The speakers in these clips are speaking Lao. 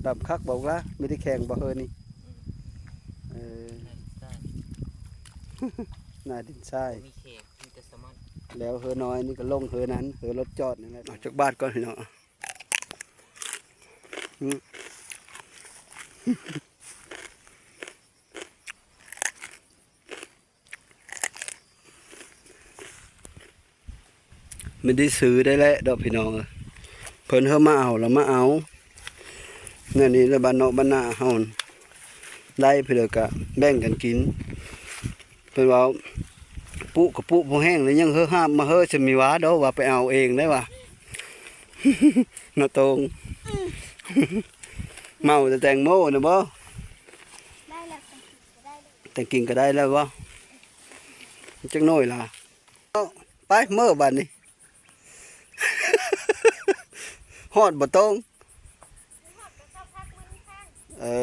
ດຳຄັກບໍ່ລະ ມີແຕ່ແຂງບໍ່ເຮີນີ້? ເອີ ໜ້າດິນຊາຍ ບໍ່ມີແຂງ ມີແຕ່ສະມັດ. ແລ້ວເຮີນ້ອຍນີ້ກໍລົງເຮີນັ້ນ ເຮີລົດຈອດນີ້ແຫຼະ. ອອກຈາກບາດກ່ອນພີ່ນ້ອງ. ອືມ. ມັນໄດ້ຊື້ໄດ້ແຫຼະດອກພີ່ນ້ອງເອີຍ ເພິ່ນເຮີມາເອົາລະມາເອົາ ແນວນີ້ລະ ບ້ານນອກບ້ານນາເຮົາໄດ້ ເພິ່ນກະແບ່ງກັນກິນ. ເພິ່ນເວົ້າ ປຸກະປຸພໍແຫ້ງແລ້ວ ຍັງເຮີຫາບມາເຮີຊະມີວ່າດອກ ວ່າໄປເອົາເອງໄດ້ວ່າ ນະໂຕງ ເມົາແຕ່ແຕງໂມນະບໍ? ໄດ້ແລ້ວ ແຕງກິນກໍໄດ້ແລ້ວບໍ? ຈັກໜ່ວຍລະ? ເອົາ ໄປເມືອບາດນີ້ ຮອດບໍ່ໂຕງ? ເອີ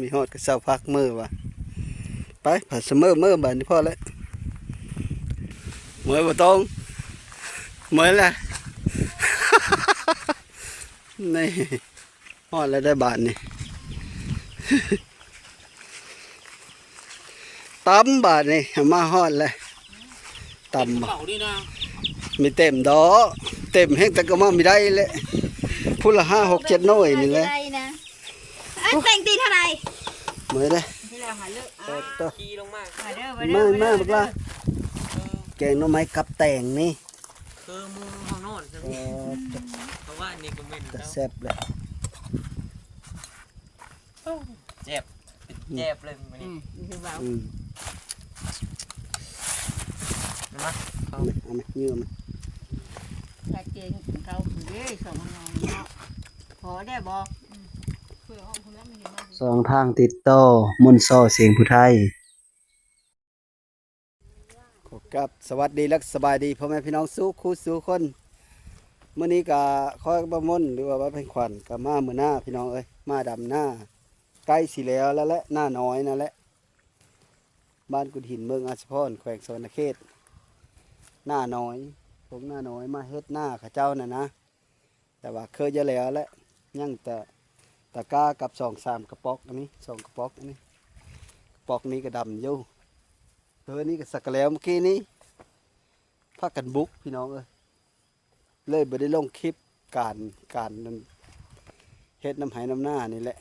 ມີຮອດກະເຊົາພັກເມືອວ່າ. ໄປ ພາສະເມີເມືອບາດນີ້ພໍແລ້ວ. ເມືອບໍ່ໂຕງ? ເມືອແຫຼະ ນີ້. ຮອດແລ້ວໄດ໋ບາດນີ້ ຕຳບາດນີ້ ມາຮອດແລ້ວ ຕຳ ເຂົານີ້ນະ ມີເຕັມດອກ ເຕັມແຮງ ແຕ່ກໍມາມີໄດ້ແຫຼະ ພຸ້ນລະຫ້າ ຫົກ ເຈັດໜ່ວຍນີ້ແຫຼະ. ເອີ ແຕງຕີເທົ່າໃດ? ເມື່ອຍເດ້ ທີ່ແລ້ວຫາເລີກ ອ່າ ຂີ່ລົງມາ ມາເດີ ມາ ມາ ມາ ມາ ບັກຫຼ້າ ເອີ ແກງໜໍ່ໄມ້ກັບແຕງນີ້ ຄືໝູ່ເຮົານອນຊັ້ນ ເອີ ເພາະວ່າອັນນີ້ກໍແມ່ນ ຕາແຊບເລີຍ ໂອ້ ແຊບ ເປັນແຊບເລີຍມື້ນີ້ ອືມ ຄືວ່າ ອືມ ມາ ເອົາ ເອົາມາ ເອົາມາ ໃສ່ເກງກິນເຂົ້າເດ້ ສອງນ້ອງເນາະ ພໍໄດ້ບໍ່? ອືມ ເພື່ອອອກພຸ້ນລະ ມັນເຫັນມາ ສອງທາງຕິດຕໍ່ ມົນຊໍ ສຽງຜູ້ໄທ. ຂໍກັບສະຫວັດດີ ແລະ ສະບາຍດີພໍ່ແມ່ພີ່ນ້ອງສູ່ຄູ່ສູ່ຄົນ. ມື້ນີ້ກະຂ້ອຍກັບບ່າວມົນ ຫຼືວ່າບ່າວແພງຂວັນ ກະມາມື້ນາພີ່ນ້ອງເອີຍ ມາດຳນາ ໃກ້ຊິແລ້ວແລ້ວແຫຼະ ນານ້ອຍນັ້ນແຫຼະ ບ້ານກຸດຫີນ ເມືອງອາດສະພອນ ແຂວງສະຫວັນນະເຂດ ນານ້ອຍ ພວກນານ້ອຍ ມາເຮັດນາເຂົາເຈົ້ານັ້ນນະ. ແຕ່ວ່າເຄີຍຈະແລ້ວແຫຼະ ຍັງແຕ່ຕະກ້າກັບສອງສາມກະປ໋ອກ ອັນນີ້ສອງກະປ໋ອກ ອັນນີ້ກະປ໋ອກນີ້ກະດຳຢູ່ ເຮີນີ້ກະສັກກະແລ້ວ ມື້ກີ້ນີ້ພາກັນບຸກພີ່ນ້ອງເອີຍ ເລີຍບໍ່ໄດ້ລົງຄລິບການ ການເຮັດນຳໄຮ່ນຳນານີ້ແຫຼະ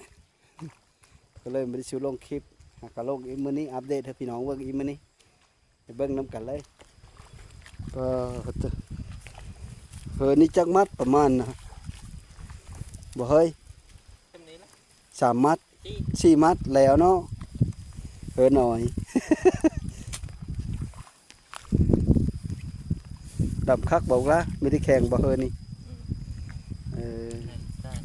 ກໍເລີຍບໍ່ໄດ້ສູ່ລົງຄລິບ ຫາກະລົງອີກມື້ນີ້ ອັບເດດໃຫ້ພີ່ນ້ອງເບິ່ງອີກມື້ນີ້. ໄປເບິ່ງນຳກັນເລີຍ ປາດໂທ້ ເຮີນີ້ຈັກມັດປະມານນະ ບໍ່ເຮີຍ ສາມມັດ ສີ່ ສີ່ມັດແລ້ວເນາະ ເຮີນ້ອຍ ດຳຄັກບໍ່ລະ ມີແຕ່ແຂງບໍ່ເຮີນີ້? ອືມ ເອີ ໜ້າດິນຊາຍ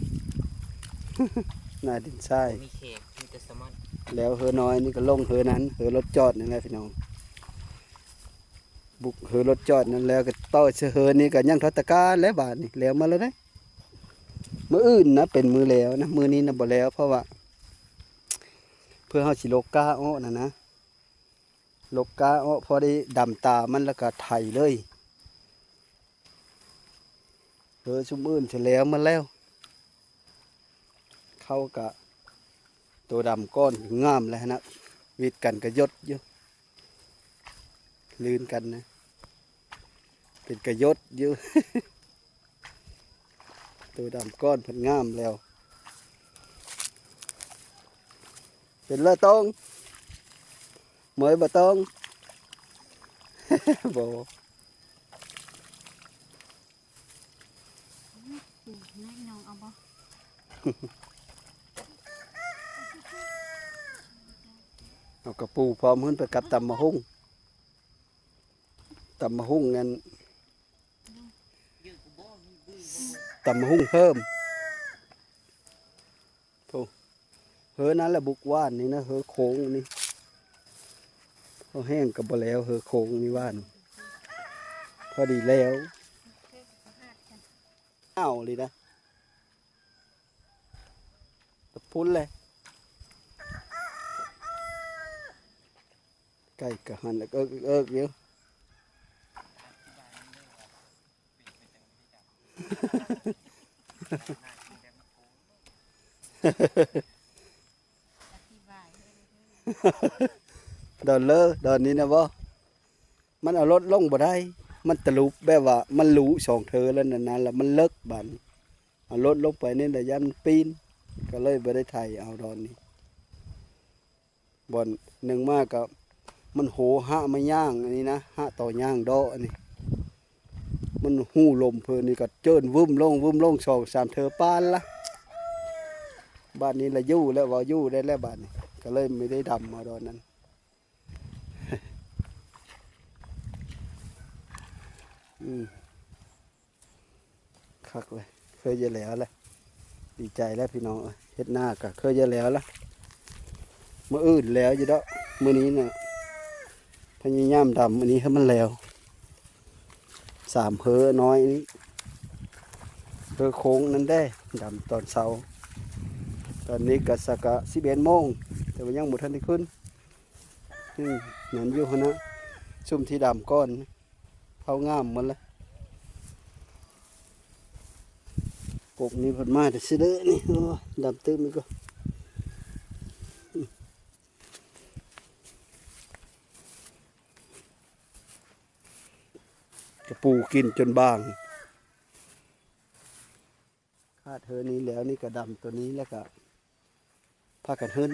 ໜ້າດິນຊາຍ ບໍ່ມີແຂງ ມີແຕ່ສະມັດ ແລ້ວເຮີນ້ອຍນີ້ກໍລົງເຮີນັ້ນ ເຮີລົດຈອດນັ້ນແຫຼະພີ່ນ້ອງ ບຸກເຮີລົດຈອດນັ້ນແລ້ວກໍຕໍ່ເສືອເຮີນີ້ກໍຍັງທອດຕະກາແລ້ວບາດນີ້ ແລ້ວມາແລ້ວເດ້ ມື້ອື່ນນະເປັນມື້ແລ້ວນະ ມື້ນີ້ນະບໍ່ແລ້ວ ເພາະວ່າເພື່ອເຮົາຊິລົກກ້າອອກນະນະ ລົກກ້າອອກ ພໍໄດ້ດຳຕາມັນແລ້ວກໍໄຖເລີຍ ເອີ ຊຸມອື່ນຊິແລ້ວໝົດແລ້ວ ເຂົ້າກະໂຕດຳກ້ອນງາມແລ້ວຫັ້ນນະ ຫວິດກັນກະຢົດຢູ່ ລື່ນກັນນະ ເປັນກະຢົດຢູ່ ໂຕດຳກ້ອນເພິ່ນງາມແລ້ວ ເປັນລະຕ້ອງ ເມີຍບໍ່ຕ້ອງ ບໍ່ ອືມ ນ້ອງເອົາບໍ່? ເອົາກະປູພ້ອມ ເພິ່ນໄປກັບຕຳໝາກຫຸ່ງ ຕຳໝາກຫຸ່ງນັ້ນ ຕຳໝາກຫຸ່ງເພີ່ມ ໂອ້ ເຮີນັ້ນແຫຼະບຸກຫວານນີ້ນະ ເຮີໂຄ້ງນີ້ ເຮົາແຫ້ງກໍບໍ່ແລ້ວ ເຮີໂຄ້ງນີ້ຫວານ ພໍດີແລ້ວ ເອົາເລີຍນະ ພຸ້ນແຫຼະ ໄກ່ກະຫັນເອິກໆຢູ່. ດອນເລີ ດອນນີ້ນະບໍ່ ມັນເອົາລົດລົງບໍ່ໄດ້ ມັນຕະຫຼຸບ ແບບວ່າມັນຫຼຸສອງເທີແລ້ວນັ້ນນະ ແລ້ວມັນເລິກບາດນີ້ ເອົາລົດລົງໄປນີ້ລະຢ້ານມັນປີນ ກໍເລີຍບໍ່ໄດ້ໄຖເອົາດອນນີ້. ບ່ອນໜຶ່ງມາກໍມັນໂຫຫະມາຍ່າງອັນນີ້ນະ ຫະຕໍ່ຍ່າງເດາະອັນນີ້ ມັນຮູລົມເພິ່ນນີ້ກໍເຈີນວຶ້ມລົງ ວຶ້ມລົງ ສອງສາມເທີປານລະ ບາດນີ້ລະຢູ່ແລ້ວ ເວົ້າຢູ່ໄດ້ແລ້ວບາດນີ້ ກໍເລີຍບໍ່ໄດ້ດຳເອົາດອນນັ້ນ. ອືມ ຄັກເລີຍ ເຄີຍຈະແລ້ວແຫຼະ ດີໃຈແລ້ວພີ່ນ້ອງເອີຍ ເຮັດນາກະເຄີຍຈະແລ້ວລະ ມື້ອື່ນແລ້ວຢູ່ດອກ ມື້ນີ້ນະ ພະຍາຍາມດຳອັນນີ້ໃຫ້ມັນແລ້ວ ສາມເຮີນ້ອຍນີ້ ເຮີໂຄ້ງນັ້ນເດ້ ດຳຕອນເຊົ້າ ຕອນນີ້ກະສັກກະສິບເອັດໂມງ ແຕ່ວ່າຍັງບໍ່ທັນໄດ້ຂຶ້ນ ອືມ ນັ້ນຢູ່ຫັ້ນນະ ຊຸມທີ່ດຳກ່ອນ ເຂົາງາມໝົດລະ ກົກນີ້ເພິ່ນມາແຕ່ຊິເດີນີ້ ໂອ້ ດຳຕື່ມອີກກໍ ກະປູກິນຈົນບາງ. ຂາດເຮີນີ້ແລ້ວ ນີ້ກະດຳໂຕນີ້ ແລ້ວກະພາກັນເຮີນ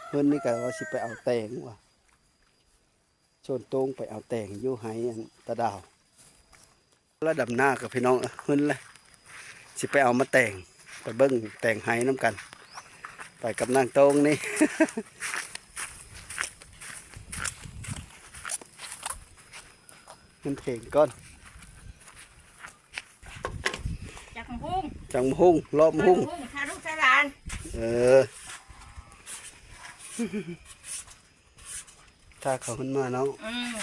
ເຮີນນີ້ກະວ່າຊິໄປເອົາແຕງວ່າ ຊວນໂຕ້ງໄປເອົາແຕງຢູ່ໄຮ່ອັນຕາດາວ ລະດຳນາກັບພີ່ນ້ອງ ເຮີນລະ ຊິໄປເອົາມາແຕງ ໄປເບິ່ງແຕງໄຮ່ນຳກັນ ໄປກັບນາງໂຕ້ງນີ້ ເງິນເຖງກ່ອນ. ຈັກໝາກຫຸ່ງ ຈັກໝາກຫຸ່ງ ເລາະໝາກຫຸ່ງ ໝາກຫຸ່ງ ຖ້າລູກຖ້າຫຼານ ເອີ ຖ້າເຂົາເພິ່ນມາເນາະ ອືມ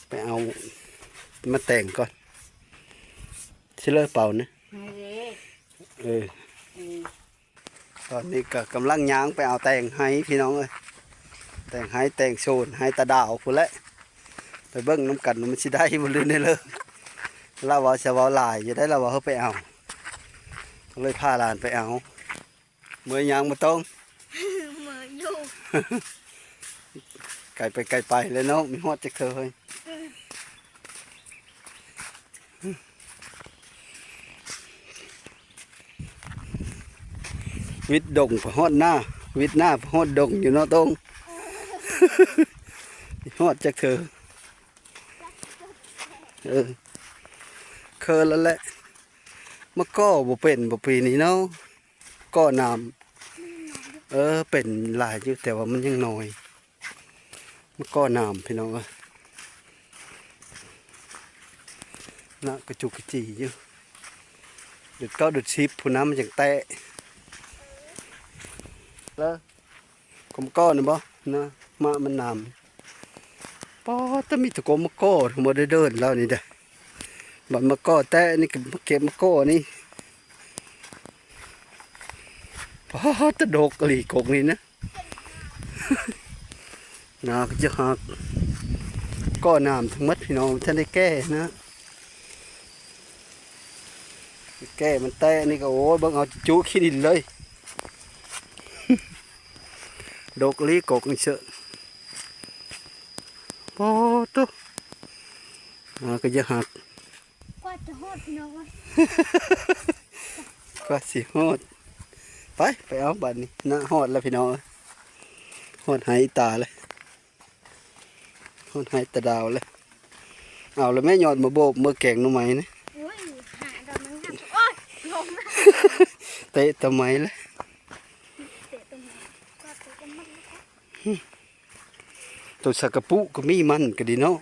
ໄປເອົາມາແຕງກ່ອນ ຊິເລີເປົານະ ນີ້ເດ້ ເອີ ເອີ. ຕອນນີ້ກໍກຳລັງຍ່າງໄປເອົາແຕງໄຮ່ພີ່ນ້ອງເອີຍ ແຕງໄຮ່ແຕງໂຊນ ໄຮ່ຕາດາວພຸ້ນແຫຼະ ໄປເບິ່ງນຳກັນວ່າມັນຊິໄດ້ບໍ່ ຫຼື ແນວເລີ ລາວວ່າຈະເວົ້າຫຼາຍຢູ່ໄດ໋ ລາວວ່າເຮົາໄປເອົາ ກໍເລີຍພາຫຼານໄປເອົາ ເມື່ອຍຍ່າງບໍ່ຕ້ອງ ເມື່ອຍຢູ່ ໄກໄປໄກໄປແລ້ວເນາະ ມີຮອດຈັກເທື່ອເຮີ້ຍ. ວິດດົງໄປຮອດນາ ວິດນາໄປຮອດດົງຢູ່ເນາະໂຕ້ງ ຮອດຈັກເທື່ອ ເອີ ເຄີຍແລ້ວແຫຼະ ມາກໍ່ບໍ່ເປັນບໍ່ປີນີ້ເນາະ. ກໍ່ນ້ຳ ເອີ ເປັນຫຼາຍຢູ່ ແຕ່ວ່າມັນຍັງນ້ອຍ ມັນກໍ່ນ້ຳພີ່ນ້ອງເອີຍ ນະ ກະຈຸກກະຈິຢູ່ ເດືອນເກົ້າເດືອນສິບພຸ້ນນະ ມັນຈັ່ງແຕະ ແລ້ວ ກອມກ້ອນນີ້ບໍ່ນະ ມະມັນນ້ຳ ປາດ ແຕ່ມີແຕ່ກົກມະກໍ ບໍ່ໄດ້ເດີນແລ້ວນີ້ເດ້ ບັດມະກໍແຕະນີ້ກໍມາເກັບມະກໍນີ້ ປາດ ແຕ່ດົກອີ່ຫຼີກົກນີ້ນະ ໜາກະຈະຫັກ ກໍນ້ຳທັງໝົດພີ່ນ້ອງ ບໍ່ທັນໄດ້ແກ່ນະ ແກ່ມັນແຕະນີ້ກໍ ໂອ້ຍ ເບິ່ງເອົາຈຸຂີ້ດິນເລີຍ ດົກອີ່ຫຼີກົກນີ້ເຊາະ ປາດໂທ້ ຫາກະຢາກຫັກ ກວ່າຈະຮອດພີ່ນ້ອງເອີຍ ກວ່າຊິຮອດ ໄປ ໄປເອົາບາດນີ້ ນະ ຮອດແລ້ວພີ່ນ້ອງເອີຍ ຮອດໄຮ່ອີ່ຕາແລ້ວ ຮອດໄຮ່ຕາດາວແລ້ວ ເອົາລະແມ່ ຍອດມາໂບກ ມາແກງໜໍ່ໄມ້ນະ ໂອ້ຍ ຫາດອກມັນ ໂອ້ຍ ລົງ ເຕະຕະໄມ້ແລ້ວ ເຕະຕະໄມ້ ກວ່າເຕະຕະໄມ້ ໂຕສັກກະປຸກະມີ ມັນກະດີເນາະ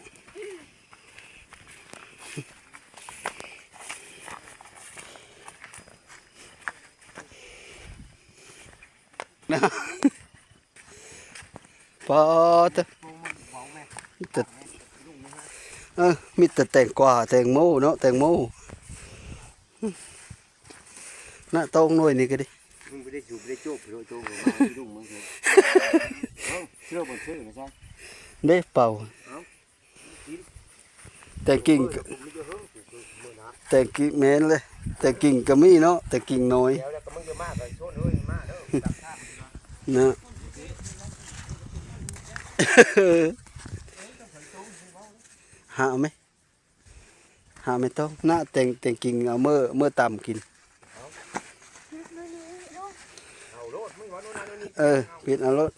ປາດເຕີ ມີແຕ່ ເອີ ມີແຕ່ແຕງກວາ ແຕງໂມເນາະ ແຕງໂມ ນະ ຕອງໜ່ວຍນີ້ກະດີ ມຶງບໍ່ໄດ້ສູບ ບໍ່ໄດ້ໂຈກ ໂຈກ ໂຈກ ມາທີ່ລຸງມຶງເດີ ເອົ້າ ເຊື່ອບໍ່ເຊື່ອນະຊະ ເດະ ເປົ່າ ແຕງກິ່ງ ແຕງກິ່ງ ແມ່ນເລີຍ ແຕງກິ່ງກະມີເນາະ ແຕງກິ່ງນ້ອຍ ແລ້ວ ແລ້ວກະມຶງຈະມາກະຊວນເອີຍ ມາເດີ ນະ ຫາເອົາແມະ ຫາແມ່ຕ້ອງນະ ແຕ່ງ ແຕ່ງກິ່ງເອົາເມີ ເມີຕຳກິນ. ເອີ ເປັນເອົາໂລດ.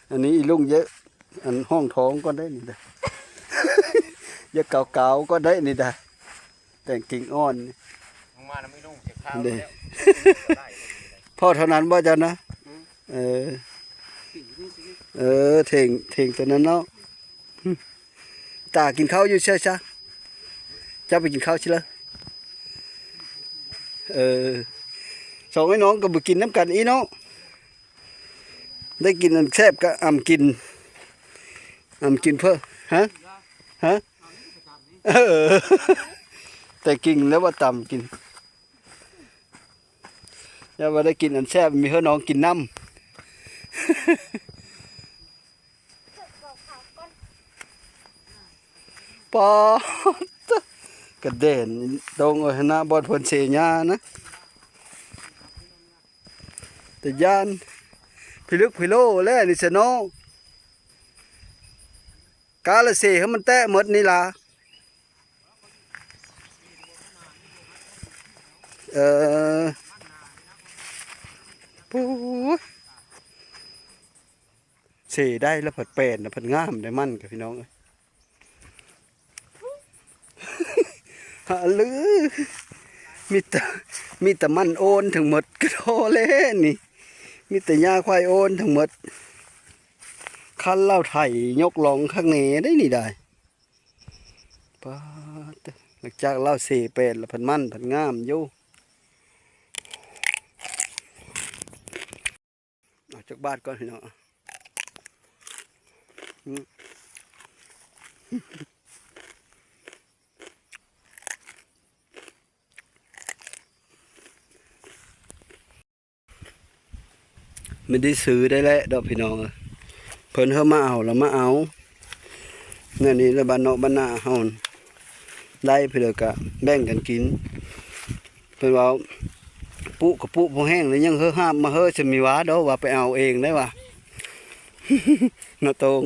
ອັນນີ້ອີລຸງເຢີະ ອັນຫ້ອງທ້ອງກໍໄດ້ນີ້ດາ ຢ່າກາວໆກໍໄດ້ນີ້ດາ ແຕ່ງກິ່ງອ່ອນນີ້ ລົງມານຳອີລຸງຈະຂາວແລ້ວ ພໍເທົ່ານັ້ນບໍ່ເຈົ້ານະ? ເອີ ເອີ ເຖງ ເຖງຕົວນັ້ນເນາະ. ຕາກິນເຂົ້າຢູ່ໃສຊະ? ເຈົ້າໄປກິນເຂົ້າຊິລະ. ເອີ ສອງໄອ້ນ້ອງກໍບໍ່ກິນນຳກັນອີເນາະ. ໄດ້ກິນອັນແຊບກໍອຳກິນ ອຳກິນເພີ່ມ ຮະ ຮະ ເອີ ແຕ່ກິນແລ້ວວ່າຕຳກິນ ແລ້ວວ່າໄດ້ກິນອັນແຊບ ມີເຮີນ້ອງກິນນຳ. ປາດ ກະເດັນ ຕົງເອີຍ ນະ ບ່ອນເພິ່ນເສຍຫຍ້ານະ. ຕາຢ້ານ ພິລຶກພິໂລແລ້ວນີ້ຊະເນາະ. ກາລະເສໃຫ້ມັນແຕະໝົດນີ້ລະ. ເອີ ປູ້ຍ ເສໄດ້ແລ້ວພັດແປນນະ ພັດງາມໄດ໋ມັນກະ ພີ່ນ້ອງເອີຍ. ຫາລື ມີແຕ່ ມີແຕ່ມັນໂອນທັງໝົດ ກະທໍແລ້ນີ້ ມີແຕ່ຫຍ້າຄວາຍໂອນທັງໝົດ. ຄັນລາວໄຖຍົກລອງຄັກແນ່ໄດ໋ນີ້ໄດ໋. ປາດ ຫຼັງຈາກລາວເສແປນລະ ພັດມັນພັດງາມຢູ່. ເອົາຈັກບາດກ່ອນພີ່ນ້ອງ. ອືມ ມັນໄດ້ຊື້ໄດ້ແຫຼະດອກພີ່ນ້ອງເອີຍ ເພິ່ນເຮີມາເອົາລະມາເອົາ. ແນວນີ້ລະ ບ້ານນອກບ້ານນາເຮົາ ໄດ້ເພິ່ນກະແບ່ງກັນກິນ. ເພິ່ນເວົ້າ ປຸກະປຸພໍແຫ້ງແລ້ວ ຍັງເຮີຫາບມາເຮີ ຈະມີວ່າດອກວ່າໄປເອົາເອງໄດ້ວ່າ ນະໂຕງ.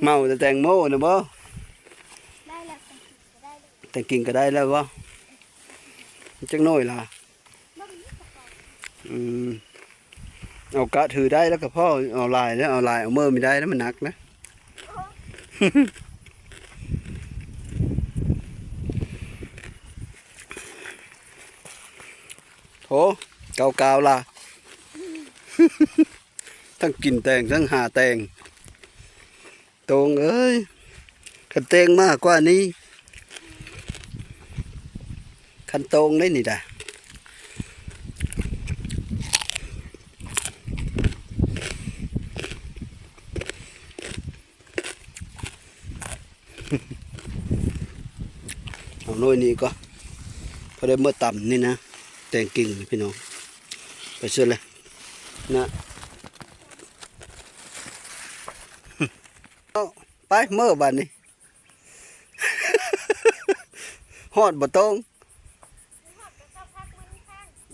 ເມົາແຕ່ແຕງໂມນະບໍ? ໄດ້ແລ້ວ ແຕງກິນກະໄດ້ແລ້ວ ແຕງກິນກະໄດ້ແລ້ວບໍ? ຈັກໜ່ວຍລະ? ອືມ ເອົາກະຖືໄດ້ແລ້ວກະພໍ ເອົາຫຼາຍແລ້ວ ເອົາຫຼາຍເອົາເມີບໍ່ໄດ້ແລ້ວ ມັນໜັກນະ. ໂຖ ເກົ່າໆລະ ທັງກິນແຕງ ທັງຫາແຕງ. ໂຕງເອີຍ ຄັນແຕງມາກວ່ານີ້ ຄັນໂຕງໄດ້ນີ້ດາ. ເອົາໜ່ວຍນີ້ກ່ອນ ພໍໄດ້ເມືອຕຳນີ້ນະ ແຕງກິ້ງພີ່ນ້ອງ ໄປເຊີນເລີຍນະ. ເອົາ ໄປເມືອບາດນີ້ ຮອດບໍ່ໂຕ້ງ?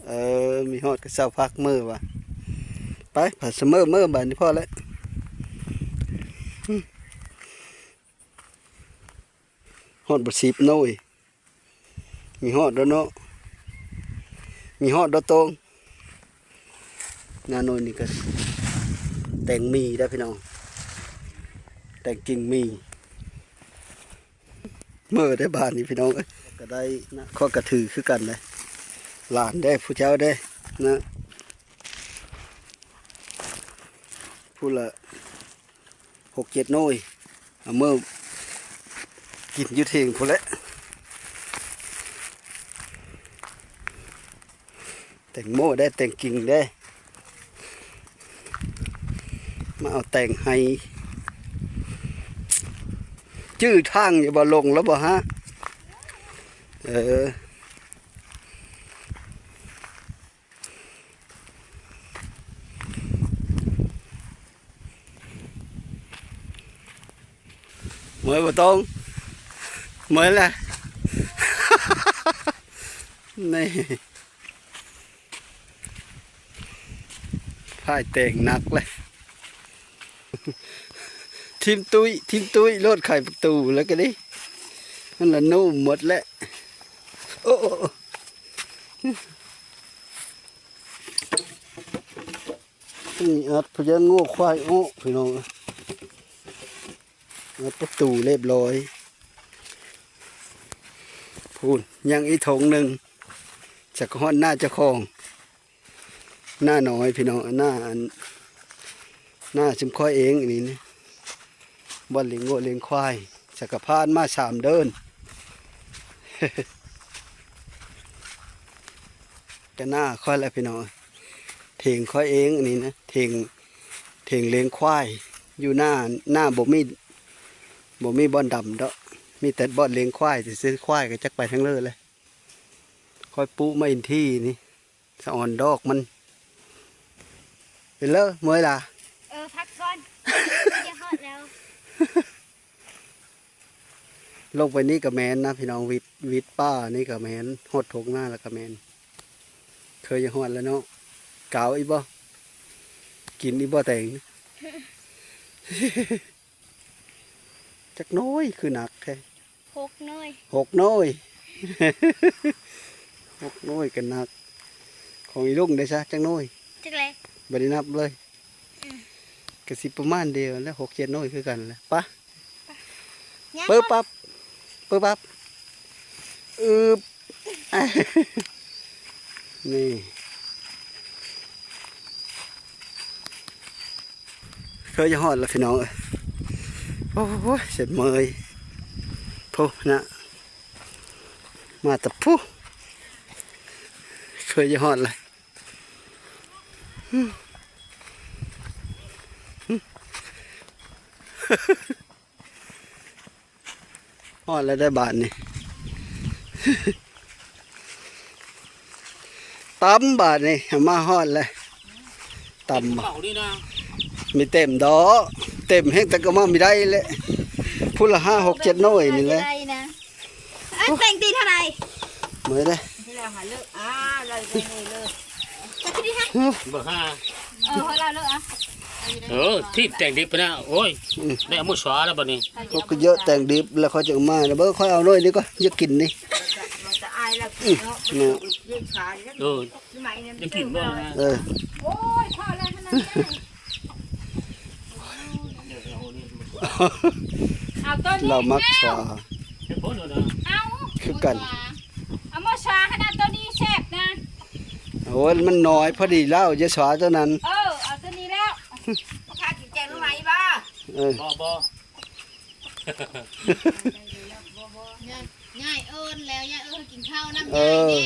ເອີ ມີຮອດກະເຊົາພັກເມືອວ່າ. ໄປ ພາສະເມີເມືອບາດນີ້ພໍແລ້ວ. ຮອດບໍ່ສິບໂນ້ຍ ມີຮອດແລ້ວເນາະ ມີຮອດແລ້ວໂຕ້ງ. ນາໂນ້ຍນີ້ກະແຕງໝີ່ເດີພີ່ນ້ອງ ແຕງກິ້ງໝີ່. ເມີໄດ້ບາດນີ້ພີ່ນ້ອງເອີຍ ກະໄດ້ນະ ຂ້ອຍກະຖືຄືກັນເດ້ ຫຼານເດ້ ຜູ້ເຈົ້າເດ້ນະ ພຸ້ນລະ ຫົກເຈັດໂນ້ຍ ເອົາເມືອກິນຢູ່ເທິງພຸ້ນແຫຼະ. ແຕງໂມເດ້ ແຕງກິ້ງເດ້ ມາເອົາແຕງໄຮ່. ຈື່ທາງຢູ່ບໍ່? ຫຼົງແລ້ວບໍ່ຮະ? ເອີ. ເມື່ອຍບໍ່ຕ້ອງ ເມື່ອຍແຫຼະ ນີ້ ອ້າຍແຕ່ງໜັກເລີຍ ຖິ້ມຕຸ້ຍ ຖິ້ມຕຸ້ຍໂລດ ໄຂປະຕູແລ້ວກະນີ້ ມັນລະນຸ້ມໝົດແລ້ວ ໂອ້ ໂອ້ ໂອ້ ນີ້ອັດພະຍາງງົວຄວາຍອອກ ພີ່ນ້ອງເອີຍ ອັດປະຕູລຽບລ້ອຍ ພຸ້ນ ຍັງອີກຖົງໜຶ່ງ ຈັກຮອດໜ້າເຈົ້າຂອງ ໜ້ານ້ອຍພີ່ນ້ອງ ໜ້າອັນ ໜ້າຊຸມຂ້ອຍເອງອັນນີ້ນະ ບ່ອນລ້ຽງງົວລ້ຽງຄວາຍ ຈັກກະຜ່ານມາສາມເດີນ ກະໜ້າຂ້ອຍແຫຼະພີ່ນ້ອງ ເຖິງຂ້ອຍເອງອັນນີ້ນະ ເຖິງ ເຖິງລ້ຽງຄວາຍ ຢູ່ໜ້າ ໜ້າບໍ່ມີ ບໍ່ມີບ່ອນດຳດອກ ມີແຕ່ບ່ອນລ້ຽງຄວາຍຊື່ໆ ຄວາຍກະຈັກໄປທາງເລີແຫຼະ ຂ້ອຍປູກມາອິນທີນີ້ ສະອອນດອກມັນ ເປັນເລີເມື່ອຍລະ ເອີ ພັກກ່ອນ ຈະຮອດແລ້ວ ລົງໄປນີ້ກະແມ່ນນະພີ່ນ້ອງ ວິດ ວິດປ່ານີ້ກະແມ່ນ ຮອດທົ່ງນາລະກະແມ່ນ ເຄີຍຈະຮອດແລ້ວເນາະ ກາວອີກບໍ່ ກິນອີກບໍ່ແຕງ ຈັກໜ່ວຍຄືໜັກແທ້ ຫົກໜ່ວຍ ຫົກໜ່ວຍ ຫົກໜ່ວຍກະໜັກ ຂອງອີລຸງເດຊະ ຈັກໜ່ວຍ ຈັກແລະ ບໍ່ໄດ້ນັບເລີຍ ອືມ ກະຊິປະມານດຽວແຫຼະ ຫົກເຈັດໜ່ວຍຄືກັນແຫຼະ ປະ ປະ ປຶບປັບ ປຶບປັບ ອືບ ນີ້ ເຄີຍຈະຮອດລະພີ່ນ້ອງເອີຍ ໂອ້ຍ ເສຍເມື່ອຍ ໂພນະ ມາແຕ່ພູ້ ເຄີຍຈະຮອດລະ ຮອດແລ້ວເດີບາດນີ້ ຕຳບາດນີ້ ມາຮອດແລ້ວ ຕຳ ເຂົານີ້ນະ ມີເຕັມດອກ ເຕັມແຮງແຕ່ກະມາບໍ່ໄດ້ແຫຼະ ພຸ້ນລະຫ້າ ຫົກ ເຈັດໜ່ວຍນີ້ແຫຼະ ໄດ້ນະ ເອີ ແຕ່ງຕີນເທົ່າໃດ ເມື່ອຍເດ້ ທີ່ແລ້ວຫາເລີກ ອ່າ ໄດ້ໄປນີ້ເລີຍ ຈັກທີ່ດີຮະ ເບີຫ້າ ເອີ ເຮົາລາວເລີກອະ ເອີ ທີ່ແຕ່ງດິບນະ ໂອ້ຍ ອືມ ໄດ້ເອົາໝູຊວາແລ້ວບາດນີ້ ພວກກະເຍາະແຕ່ງດິບແລ້ວ ຂ້ອຍຈະເອົາມາ ແລ້ວເບິ່ງ ຂ້ອຍເອົາໜ້ອຍນີ້ກ່ອນ ຢາກກິນນີ້ ມັນຈະອາຍລະ ອືມ ເນາະ ເອີ ຢາກກິນບໍ່ນະ ເອີ ໂອ້ຍ ພໍແລ້ວ ເທົ່ານັ້ນ ເອົາໂຕນີ້ ລາວມັກຊວາ ເອົາ ຄືກັນ ເອົາໝູຊວາຂະໜາດໂຕນີ້ແຊບນະ ໂອ້ຍ ມັນນ້ອຍ ພໍດີລາວ ຢ່າຊວາໂຕນັ້ນ ເອີ ເອົາໂຕນີ້ແລ້ວ ພາກິນແກງໜໍ່ໄມ້ບໍ່ ເອີ ບໍ່ ບໍ່ ຍາຍ ຍາຍເອີ້ນແລ້ວ ຍາຍເອີ້ນກິນເຂົ້ານຳ ເອີ ຍາຍ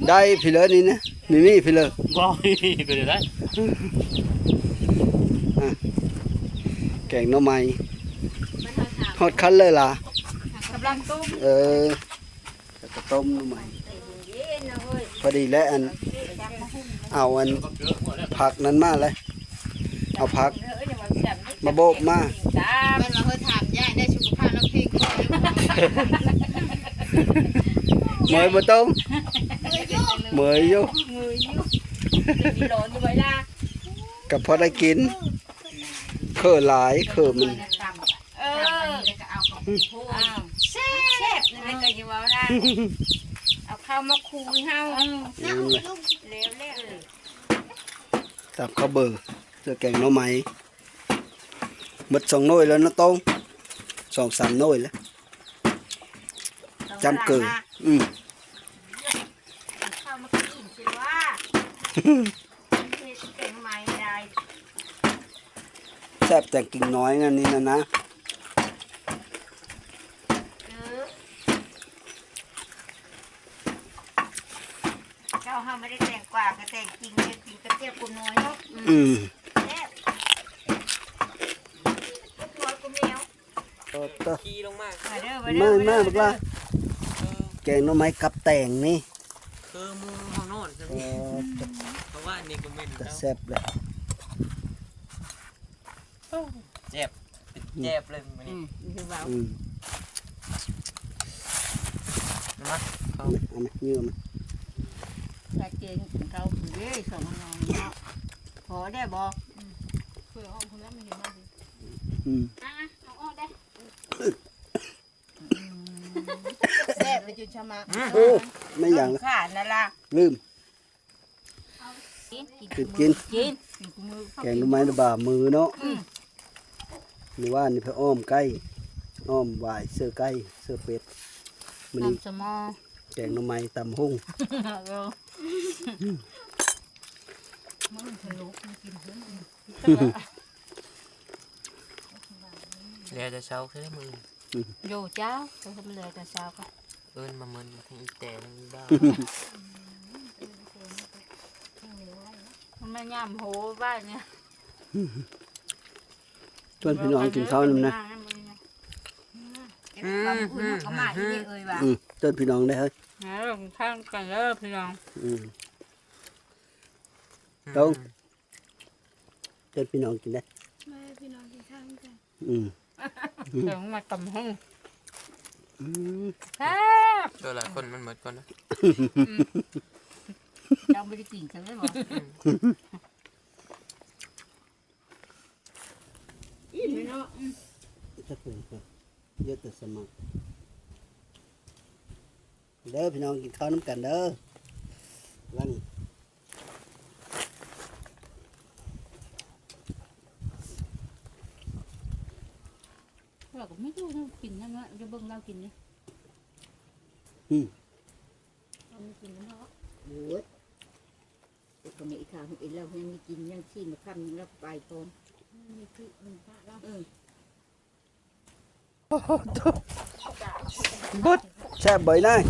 ແດ່ ໄດ້ພີ້ເລີນີ້ນະ ມີມີພີ້ເລີ ບໍ່ມີພີ້ເລີໄດ້ ອ່ະ ແກງໜໍ່ໄມ້ ຮອດຂັ້ນເລີຍລະ ກຳລັງຕົ້ມ ເອີ ແລ້ວກະຕົ້ມໜໍ່ໄມ້ ພໍດີແລ້ວ ອັນ ເອົາອັນຜັກນັ້ນມາເລີຍ ເອົາຜັກມາໂບກມາ ແມ່ນວ່າເຮົາຖາມຍາຍໄດ້ສຸຂະພາບລະເພງ ເມື່ອຍບໍ່ຕ້ອງ ເມື່ອຍຢູ່ ເມື່ອຍຢູ່ ກະພໍໄດ້ກິນ ເຄີຫຼາຍ ເຄີມັນ ເອີ ແລ້ວກະເອົາເຂົ້າ ອືມ ແຊບ ແຊບ ນັ້ນແຫຼະ ກະຊິເວົ້ານະ ເອົາເຂົ້າມາຄູໃຫ້ເຮົາ ເອີ ນັ້ນແຫຼະ ແລ້ວແລ້ວ ຕຳເຂົ້າເບີ ເພື່ອແກງໜໍ່ໄມ້ ໝົດສອງໜ່ວຍແລ້ວເນາະ ຕ້ອງ ສອງສາມໜ່ວຍແລ້ວ ຈຳເກີ ອືມ ເຂົ້າມາກິນຊິວ່າ ເຮັດແກງໃໝ່ໄດ້ ແຊບແຕ່ງກິນນ້ອຍອັນນີ້ນະນະ ເອີ ເຈົ້າເຮົາບໍ່ໄດ້ແຕງກວາ ກະແຕງຈິງ ເຮັດກິນກະເຈັບກົວນ້ອຍເນາະ ອືມ ແຊບ ກົວນ້ອຍກົວແມວ ເອີ ຂີ່ລົງມາ ມາເດີ ມາເດີ ມາ ມາບັກຫຼ້າ ເອີ ແກງໜໍ່ໄມ້ກັບແຕງນີ້ ຄືໝູ່ເຮົານອນຊັ້ນ ເອີ ເພາະວ່າອັນນີ້ກະແມ່ນ ຕາແຊບເລີຍ ໂອ້ ແຊບ ເປັນແຊບເລີຍມື້ນີ້ ອືມ ອືມ ມາ ເອົາມາ ເອົາມາ ເອົາມາ ພາເຈງກິນເຂົ້າພຸ້ນເດ້ ສອງນ້ອງເນາະ. ພໍແດ່ບໍ່? ອືມ ເປີດອອກພຸ້ນແລ້ວ ມັນເຫັນມາຊິ ອືມ ອ່ະ ເອົາອອກໄດ້ ແຊບເລີຍຈຸນຊະມະ ໂອ້ ແມ່ນຫຍັງ ຂ້ານັ້ນລະ ລືມ ກິນ ກິນ ກິນ ກິນ ກິນ ແກງໜໍ່ໄມ້ບາມືເນາະ ອືມ ມື້ວານນີ້ໄປອ້ອມໄກ່ ອ້ອມຫວາຍເສື້ອໄກ່ ເສື້ອເປັດ ມື້ນີ້ຕຳສະໝໍ ແກງໜໍ່ໄມ້ຕຳຫຸ່ງ ເອີ ມື້ສະຫຼຸບກິນເພິ່ນ ແລ້ວແຕ່ເຊົ້າຄືມື້ ອືມ ຢູ່ເຈົ້າ ກໍທຳເລີຍແຕ່ເຊົ້າກໍ ເອີ້ນມາເມີນທັງອີແຕ່ທັງອີບ້າ ມັນມາຍາມໂຫບ້ານນີ້ ຊວນພີ່ນ້ອງກິນເຂົ້ານຳນະ ອືມ ອືມ ອືມ ອືມ ຊວນພີ່ນ້ອງໄດ້ເຮີ້ຍ ເອີ ກິນເຂົ້າກັນເດີພີ່ນ້ອງ ອືມ ຕ້ອງ ເຊີນພີ່ນ້ອງກິນເດີ້ ມາພີ່ນ້ອງກິນເຂົ້ານຳກັນ ອືມ ເດີ ມາຕຳຫຸ່ງ ອືມ ແຊບ ເອີ ຫຼາຍຄົນມັນໝົດກ່ອນນະ ອືມ ເຈົ້າບໍ່ໄດ້ກິນຊັ້ນເລີຍບໍ່? ອືມ ອີ່ມເນາະ ອືມ ຈັກເປັນເພິ່ນ ເຍອະແຕ່ສະໝັກ ເດີພີ່ນ້ອງ ກິນເຂົ້ານຳກັນເດີ ຫຼັງ ເຮົາກໍມີຢູ່ກິນນຳເນາະ ຈະເບິ່ງລາວກິນນີ້ ອືມ ເຮົາມີກິນນຳເນາະ ໂອ້ຍ ແຕ່ກໍແມ່ອີ່ຂ້າເຮັດເອງ ລາວຍັງມີກິນ ຍັງຊີ້ນມາຄ້ຳ ຍັງລາວໄປພ້ອມ ມີຄືມັນປະລາວ ເອີ ເບິດ ແຊບບໍ່ອີ່ນາຍ?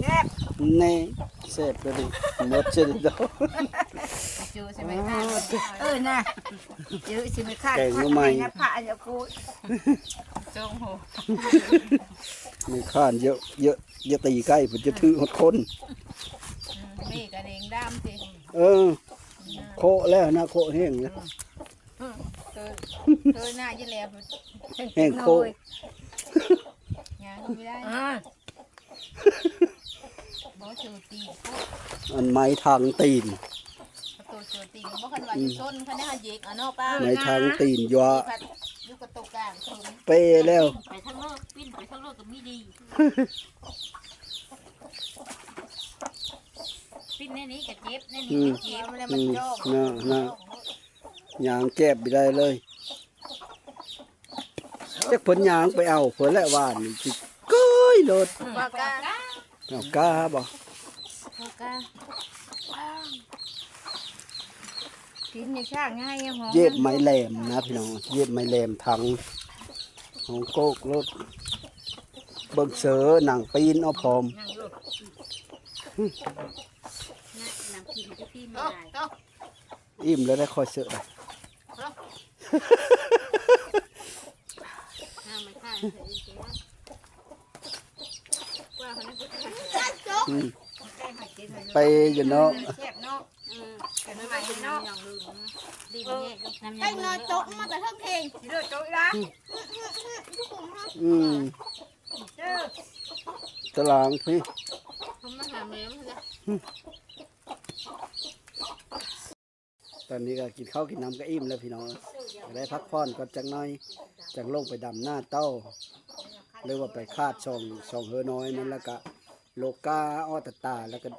ແຊບ ນີ້ ແຊບກະດີ ໝົດເສຍແລ້ວ ຈຸໃສ່ໄມ້ຄ້ານ ເອີນະ ຈຸໃສ່ໄມ້ຄ້ານ ແກງໜໍ່ໄມ້ ພະອັນຍາຄູ ຈົງໂຫ ໄມ້ຄ້ານເຍາະ ເຍາະ ຢ່າຕີໄກ່ ເພິ່ນຈະຖືກຮອດຄົນ ອືມ ນີ້ກະເດ້ງດຳຕິ ເອີ ໂຄະແລ້ວນະ ໂຄະແຫ້ງແລ້ວ ເອີ ເອີ ໜ້າຢູ່ແລ້ວ ແຫ້ງໂຄະ ຍ່າງບໍ່ໄດ້ ອ່າ ບໍ່ໂຊຕີນ ອັນໄມ້ທາງຕີນ ໂຕໂຊຕີນ ບໍ່ຄັນວ່າ ອືມ ຢູ່ຊົນ ຄັນໄດ້ຫາເຢກເອົາເນາະປ້າ ໄມ້ທາງຕີນ ຢູ່ ຢູ່ກັບໂຕກາງ ເປແລ້ວ ໄປທາງເລີກ ປີ້ນໄປທາງເລີກກໍມີດີ ປີ້ນໃນນີ້ກໍເຈັບ ໃນນີ້ກໍເຈັບ ອືມ ແລ້ວມັນ ອືມ ຍອກ ນະ ນະ ຍ່າງແຈບບໍ່ໄດ້ເລີຍ ຈັກເພິ່ນຍ່າງໄປເອົາເພິ່ນແຫຼະ ຫວານນີ້ຊິເກີຍໂລດ ປາກາ ເອົາກາບໍ່ ປາກາ ກິນໃນຊ້າງໃຫຍ່ຫອມ ເຢບໄມ້ແຫຼມນະພີ່ນ້ອງ ເຢບໄມ້ແຫຼມທັງ ຫອງໂກກໂລດ ເບິ່ງເສີນັ່ງປີ້ນເອົາພ້ອມ ນັ່ງໂລດ ນະ ນັ່ງກິນຢູ່ພີ້ມັນຫຼາຍ ອີ່ມແລ້ວໄດ້ຄ່ອຍເສີ ອືມ ໄປຢູ່ເນາະ ແຊບເນາະ ອືມ ເປັນໃໝ່ເນາະ ໄກ່ນ້ອຍຕົກມາແຕ່ເທິງເພງ ຊິເລີດຕົກອີ່ຫຼາ ອືມ ຕະຫຼາງພີ້ ເຂົາມາຫາແມ່ມັນລະ ອືມ ຕອນນີ້ກໍກິນເຂົ້າກິນນ້ຳກໍອີ່ມແລ້ວພີ່ນ້ອງ ກໍໄດ້ພັກຜ່ອນກ່ອນຈັກໜ້ອຍ ຈັ່ງລົງໄປດຳນາຕໍ່ ຫຼືວ່າໄປຄາດຊ່ອງ ຊ່ອງເຮີນ້ອຍນັ້ນ ແລ້ວກະໂລກາອ້ອຕະຕາ ແລ້ວກະ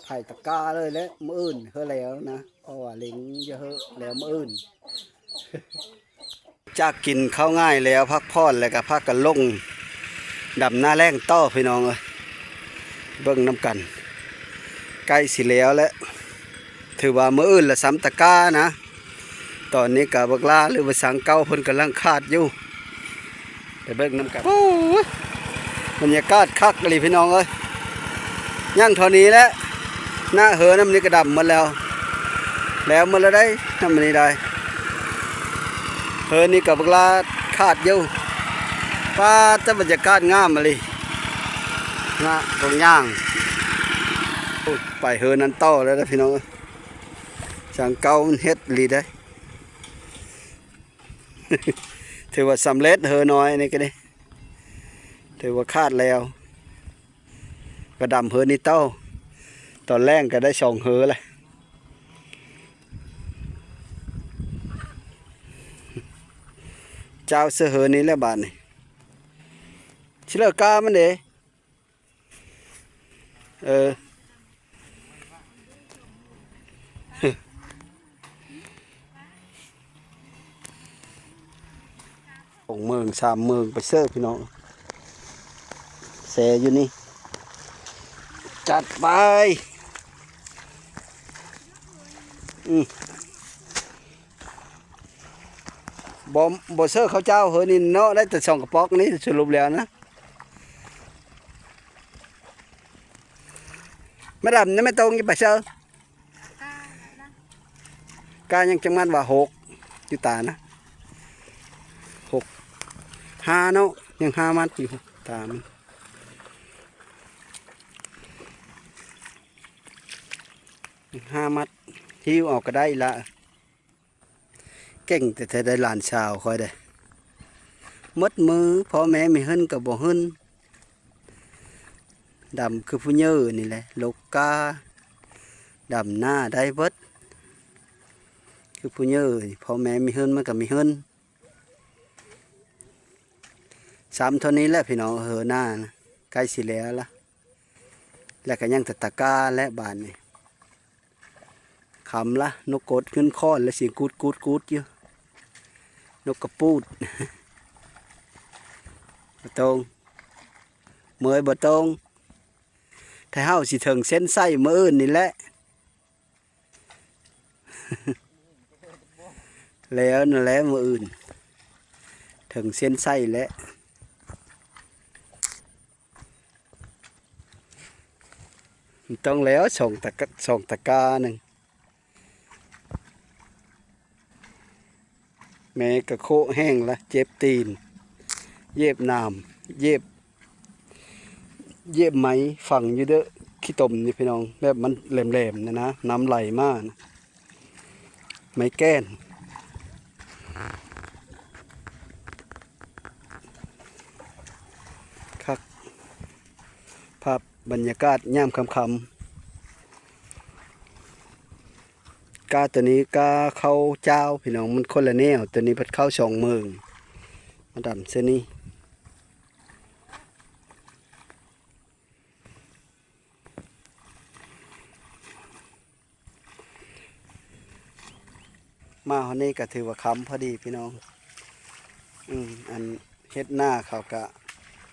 ໄຖຕະກ້າເລີຍແຫຼະ ມື້ອື່ນເຮີແລ້ວນະ ເພາະວ່າເລັງຈະເຮີແລ້ວມື້ອື່ນ. ຈາກກິນເຂົ້າງາຍແລ້ວ ພັກຜ່ອນແລ້ວກໍພາກັນລົງດຳນາແລ້ງຕໍ່ພີ່ນ້ອງເອີຍ ເບິ່ງນຳກັນ ໃກ້ຊິແລ້ວແລ້ວ ຖືວ່າມື້ອື່ນລະຊຳຕະກ້ານະ ຕອນນີ້ກໍບັກຫຼ້າ ຫຼືວ່າສັງເກົ່າ ເພິ່ນກຳລັງຄາດຢູ່ ໄປເບິ່ງນຳກັນ ໂອ້ຍ ບັນຍາກາດຄັກອີ່ຫຼີພີ່ນ້ອງເອີຍ ຍັງເທົ່ານີ້ແຫຼະ ໜ້າເຮີນຳນີ້ກໍດຳໝົດແລ້ວ ແລ້ວໝົດແລ້ວໄດ໋ ນຳນີ້ໄດ້ ເຮີນີ້ກໍບັກຫຼ້າຄາດຢູ່ ປາດ ແຕ່ບັນຍາກາດງາມອີ່ຫຼີ ນະ ຕົງຍ່າງ ໂອ້ຍ ໄປເຮີນັ້ນຕໍ່ແລ້ວເດີພີ່ນ້ອງເອີຍ ສັງເກົ່າມັນເຮັດອີ່ຫຼີເດ້ ຖືວ່າສຳເລັດເຮີນ້ອຍນີ້ກໍດີ ຖືວ່າຄາດແລ້ວ ກໍດຳເຮີນີ້ຕໍ່ ຕອນແລງກໍໄດ້ສອງເຮີແຫຼະ ຈາວເສືອເຫີນນີ້ແຫຼະບາດນີ້ ຊິເລີກາມັນເດ້. ເອີ ສອງເມືອງສາມເມືອງໄປເຊີພີ່ນ້ອງ ແຊ່ຢູ່ນີ້ ຈັດໄປ. ອືມ ບໍ່ ບໍ່ເຊີເຂົ້າເຈົ້າເຮີນີ້ເນາະ ໄດ້ແຕ່ສອງກະປ໋ອກນີ້ ສະຫຼຸບແລ້ວນະ. ແມ່ດຳ ຍັງແມ່ຕົງຢູ່ປະເຊີ ກາຍັງຈັກມັດວ່າ ຫົກ ຢູ່ຕານະ ຫົກ ຫ້າເນາະ ຍັງຫ້າມັດຢູ່ຕາມັນ ຫ້າມັດ ຫິ້ວເອົາກະໄດ້ລະ. ເກັ່ງແທ້ໆ ໄດ້ຫຼານສາວຂ້ອຍເດ້ ໝົດມື ພໍ່ແມ່ມີເຮືອນກໍບໍ່ເຮືອນ ດຳຄືຜູ້ເຍີນີ້ແຫຼະ ລົກກ້າ ດຳນາໄດ້ເບິດ ຄືຜູ້ເຍີນີ້ ພໍ່ແມ່ມີເຮືອນມັນກໍມີເຮືອນ. ຊ້ຳເທົ່ານີ້ແຫຼະພີ່ນ້ອງ ເຮີນານະ ໃກ້ຊິແລ້ວລະ ແລ້ວກໍຍັງແຕ່ຕະກ້າແຫຼະບາດນີ້. ຄຳລະ ນົກກົດຂຶ້ນຄ້ອນລະ ສຽງກູດໆໆຢູ່ ນົກກະປູດ ບໍ່ຕົງ ເມີຍບໍ່ຕົງ ຖ້າເຮົາຊິເຖິງເສັ້ນໄຊມື້ອື່ນນີ້ແຫຼະ ແລ້ວນັ້ນແຫຼະມື້ອື່ນ ເຖິງເສັ້ນໄຊແລ້ວ. ມັນຕ້ອງແລ້ວ ສອງຕະກະ ສອງຕະກາໜຶ່ງ ແມ່ກະໂຄະແຮງລະ ເຈັບຕີນ ເຢັບໜາມ ເຢັບ ເຢັບໄມ້ຝັງຢູ່ເດີ້ ຂີ້ຕົມນີ້ພີ່ນ້ອງ ແບບມັນແຫຼມໆ ນະນະ ນ້ຳໄຫຼມານະ. ໄມ້ແກ່ນ ຄັກ ພາບບັນຍາກາດຍາມຄ່ຳໆ. ກ້າໂຕນີ້ກ້າເຂົ້າຈ້າວພີ່ນ້ອງ ມັນຄົນລະແນວ ໂຕນີ້ພັດເຂົ້າສອງເມີງ ມາດຳເທື່ອນີ້. ມາຮອດນີ້ກໍຖືວ່າຄ່ຳພໍດີພີ່ນ້ອງ ອືມ ອັນເຮັດນາເຂົາກະ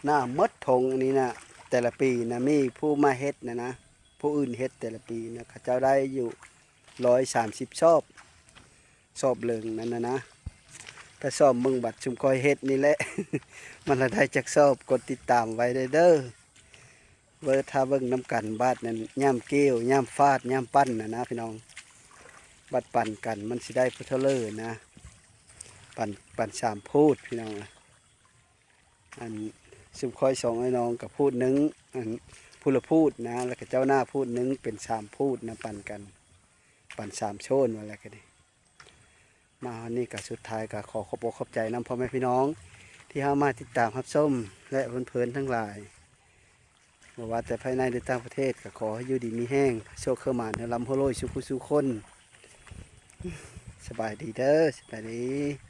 ນາໝົດທົ່ງອັນນີ້ນະ ແຕ່ລະປີນະ ມີຜູ້ມາເຮັດນະນະ ຜູ້ອື່ນເຮັດແຕ່ລະປີນະ ເຂົາເຈົ້າໄດ້ຢູ່ຮ້ອຍສາມສິບຊອບ ຊອບເລິງນັ້ນນະນະ ໄປຊອມເບິ່ງບັດຊຸມຂ້ອຍເຮັດນີ້ແຫຼະ ມັນລະໄດ້ຈັກຊອບ ກົດຕິດຕາມໄວ້ເດີ້. ເບິ່ງ ຖ້າເບິ່ງນຳກັນ ບາດນັ້ນຍາມກ່ຽວ ຍາມຟາດ ຍາມປັ່ນນະນະພີ່ນ້ອງ ບັດປັນກັນມັນຊິໄດ້ຜູ້ເທົ່າເລີນະ ປັນ ປັນສາມພູດພີ່ນ້ອງ. ອັນຊຸມຂ້ອຍສອງອ້າຍນ້ອງກໍພູດໜຶ່ງ ອັນ ຜູ້ລະພູດນະ ແລ້ວກໍເຈົ້າໜ້າພູດໜຶ່ງ ເປັນສາມພູດນະ ປັນກັນ ປັນສາມໂຊນວ່າແລ້ວກໍດີ. ມາຮອດນີ້ກໍສຸດທ້າຍກໍຂໍຂອບອົກຂອບໃຈນຳພໍ່ແມ່ພີ່ນ້ອງ ທີ່ເຂົ້າມາຕິດຕາມຮັບຊົມ ແລະ ເພີນໆທັງຫຼາຍ ບໍ່ວ່າແຕ່ພາຍໃນ ຫຼື ຕ່າງປະເທດ ກໍຂໍໃຫ້ຢູ່ດີມີແຮງ ໂຊກເຂົ້າໝານ ໃຫ້ລ່ຳໃຫ້ລວຍສູ່ຜູ້ສູ່ຄົນ. ສະບາຍດີເດີ້ ສະບາຍດີ.